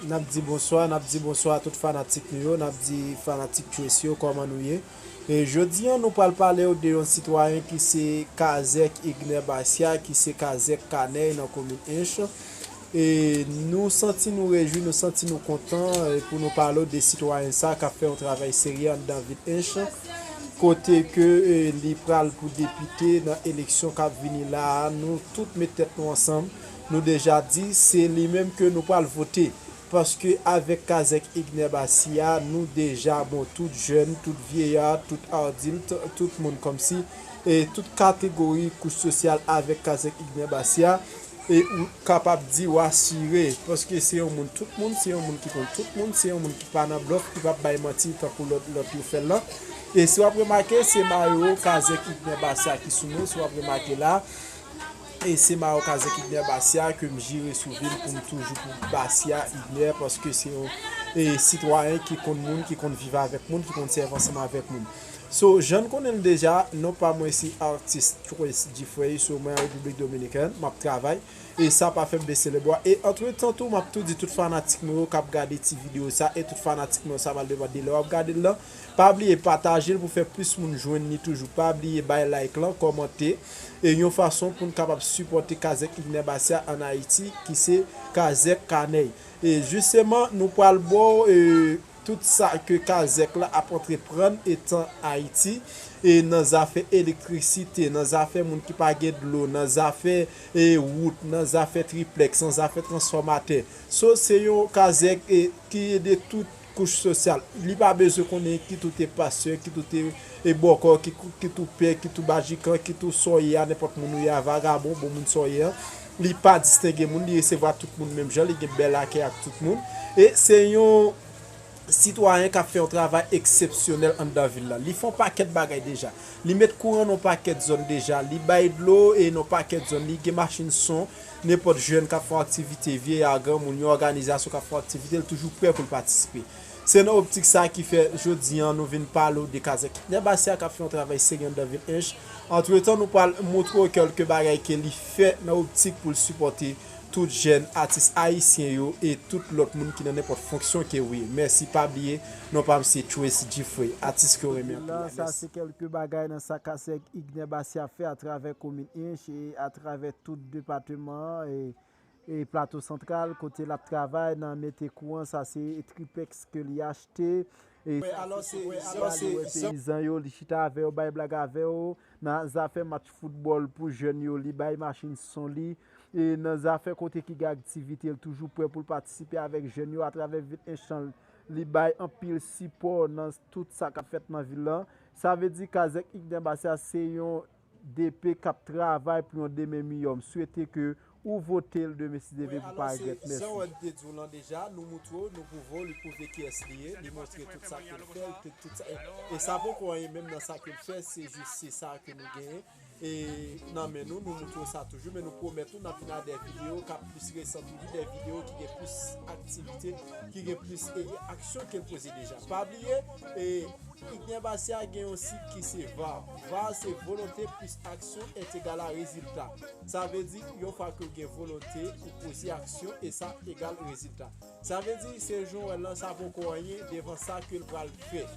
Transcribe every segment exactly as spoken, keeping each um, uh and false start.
N ap di bonswa, n ap di bonswa a tout fanatik nou yo, n ap di fanatik Tracy yo, kòman nou ye? E jodi a, nou pral pale w de yon sitwayen ki se Kazèk Igner Basya, ki se Kazèk Kanèy nan komin Ench. E nou santi nou rejwi, nou santi nou kontan, e pou nou pale w de sitwayen sa k ap fè yon travay serye anndan vil Ench, kote ke, e, li pral pou depite nan eleksyon k ap vini la a. Nou tout met tèt nou ansanm, nou deja di se li menm ke nou pral vote. Paske avèk Kazèk Igner Basya, nou deja bon, tout jèn, tout vyeya, tout adilt, tout moun kòmsi, e tout kategori kouch sosyal avèk Kazèk Igner Basya, e ou kapab di w asire, paske se yon moun tout moun, se yon moun ki konn tout moun, se yon moun ki pa nan blòf, ki p ap bay manti tankou lòt, lòt yo fè l lan. E si w ap remake, se mayo Kazèk Igner Basya ki sou mwen, si w ap remake la, e se mayo Kazèk Igner Basya ke m jire sou vi m pou m toujou pou Basya Igner, paske se yon, e, sitwayen ki konn moun, ki konn viv avèk moun, ki konn sèvi ansanm avèk moun. So, jan n konnen l deja, non pa mwen se Artist Trace Gifrey, so mwen an Repiblik Dominikèn, m ap travay, e sa pa fè m bese lebwa. E antretan tou, m ap tou di tout fanatik mwen yo k ap gade ti videyo sa, e tout fanatik mwen yo sa pral depann de lè w ap gade l lan, pa bliye pataje l pou fè plis moun jwenn li toujou. Pa bliye bay like lan, kòmante, e yon fason pou n kapab sipòte Kazèk Igner Basya ann Ayiti, ki se Kazèk Kanèy. E jisteman, nou pral ba w, e, tout sa ke Kazèk la ap antreprann etan Ayiti, e nan zafè elektrisite, nan zafè moun ki pa gen dlo, nan zafè, e, wout, nan zafè triplèks, nan zafè transfòmatè. So, se yon Kazèk, e, ki ede tout kouch sosyal. Li pa bezwen konnen kit ou te pastè, kit ou te, e, bòkò, kit ou, kit ou pè, kit ou bajikan, kit ou sa w ye a, nenpòt moun ou ye a, vagabon, bon moun sa w ye a. Li pa distenge moun, li resevwa tout moun menm jan, li gen bèl akèy ak tout moun. E se yon sitwayen k ap fè yon travay eksepsyonèl anndan vil la. Li fè yon pakèt bagay deja. Li met kouran nan yon pakèt zòn deja. Li bay dlo e nan yon pakèt zòn. Li gen machin son. Nenpòt jèn k ap fè yon aktivite, vyeya, granmoun, yon òganizasyon k ap fè yon aktivite, li toujou prè pou l patisipe. Se nan optik sa ki fè jodi a nou vin pale w de Kazèk Igner Basya k ap fè yon travay serye anndan vil Ench. Antretan, nou pral montre w kèlke bagay ke li fè nan optik pou l sipòte tout jèn atis ayisyen yo e tout lòt moun ki nan nenpòt fonksyon ke w ye. Mèsi, pa bliye, non pa m se Trace Gifrey, atis ke w renmen anpil la. Sa se kèlke bagay nan sa Kazèk Igner Basya fè atravè komin Ench e atravè tout depatman an e, e Plato Santral, kote l ap travay nan mete kouran, sa se triplèks ke li achte. E sa se peyizan, li wè peyizan yo, li chita avè yo, bay blag avè yo. Nan zafè match foutbòl pou jèn yo, li bay machin son li. E nan zafè kote ki gen aktivite, l toujou prè pou l patisipe avèk jèn yo atravè vil Ench lan. Li bay anpil sipò nan tout sa k ap fèt nan vil lan. Sa vle di Kazèk Igner Basya se yon DP k ap travay pou yon demen miyò. M swete ke ou vote l demen si Dye vle pou w pa regrèt. Mèsi. Jan Wèn te di w lan deja, nou moutre w, nou pwouve w, li pwouve kiyès li ye, li montre tout sa ke l fè, li te tout sa. E, e sa poko anyen menm nan sa ke l fè, se jis se sa ke nou genyen. E nan men nou, nou moutre w sa toujou, men nou pwomèt ou n ap vin ak de videyo k ap plis resan toujou, de videyo ki gen plis aktivite, ki gen plis, e, e, aksyon ke l poze deja. Pa bliye, e, Igner Basya gen yon sig ki se VAR. VAR se volonte plis aksyon est égal à résultat. Sa vle di, yon fwa ke w gen volonte, ou poze aksyon e sa egal rezilta. Sa vle di, se jan w wè l lan, sa poko anyen devan sa ke l pral fè.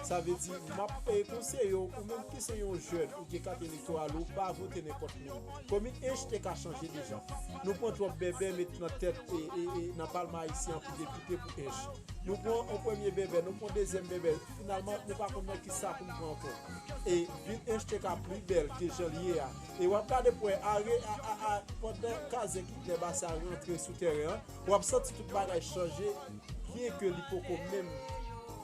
Sa vle di, m ap, e, konseye w, ou menm ki se yon jèn, ou gen kat elektoral ou, pa vote nenpòt moun. Komin Ench te ka chanje deja. Nou pran twòp bèbè met nan tèt, e, e, e, nan palmay ayisyen an pou depite pou Ench. Nou pran yon premye bèbè, nou pran dezyèm bèbè. Finalman, nou pa konn nan kisa pou n pran ankò. E vil Ench te ka pli bèl ke jan l ye a. E w ap gade pou wè, a, a, a, pandan Kazèk Igner Basya rantre sou tèren an, w ap santi tout bagay chanje, byen ke li poko menm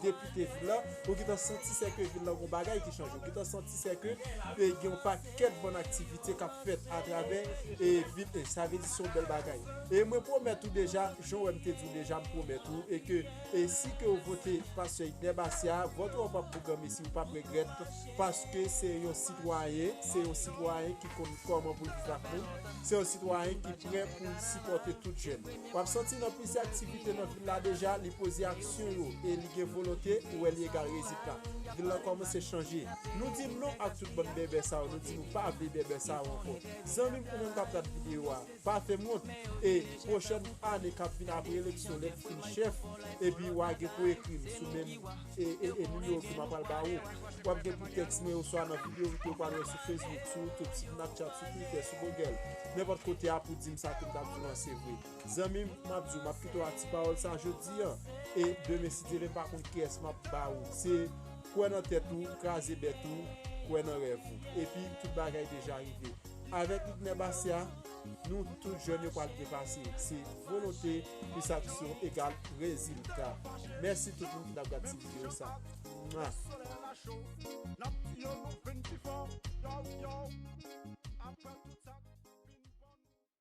depite vil lan, ou gentan santi sè ke vil lan gon bagay ki chanje, ou gentan santi sè ke, e, gen yon pakèt bòn aktivite k ap fèt atravè, e, vil Ench. Sa vle di se yon bèl bagay. E mwen pwomèt ou deja, jan w wè m te di w deja, m pwomèt ou, e ke, e si ke w vote pastè Igner Basya, vòt ou an p ap pwogram isi, ou p ap regrèt, paske se yon sitwayen, se yon sitwayen ki konn kòman pou l viv ak moun, se yon sitwayen ki prè pou l sipòte tout jèn. W ap santi nan plizyè aktivite nan vil la deja, li poze aksyon yo e li gen volonte, ou wè li egal rezilta. Vil lan kòmanse chanje. Nou di non ak tout bann bèbè sa yo, nou di nou pa vle bèbè sa yo ankò. Zanmi m, ou menm k ap gad videyo a. Pa fè m wont. E pwochèn ane k ap vin apre eleksyon, lè m fin chèf, epi w a gen pou ekri m sou menm e, e, e nimewo ke m ap pral ba ou. W ap gen pou tèks mwen oswa nan videyo ke w pral wè sou Facebook, sou YouTube, sou Snapchat, sou Twitter, sou Google, nenpòt kote a pou di m sa ke m t ap di w an se vre. Zanmi m, m ap di w, m ap kite w ak ti pawòl sa jodi a. E demen, si Dye vle, m pa konn kiyès m ap ba ou. Se kwè nan tèt ou, kraze bèt ou, kwè nan rèv ou. Epi, tout bagay deja rive. Avèk Igner Basya, nou tout jèn yo pral byen pase. Se volonte plis aksyon egal rezilta. Mèsi tout moun ki t ap gad ti videyo sa. Mwa. N ap tiye nou vin pi fò. Yo, yo. Apèl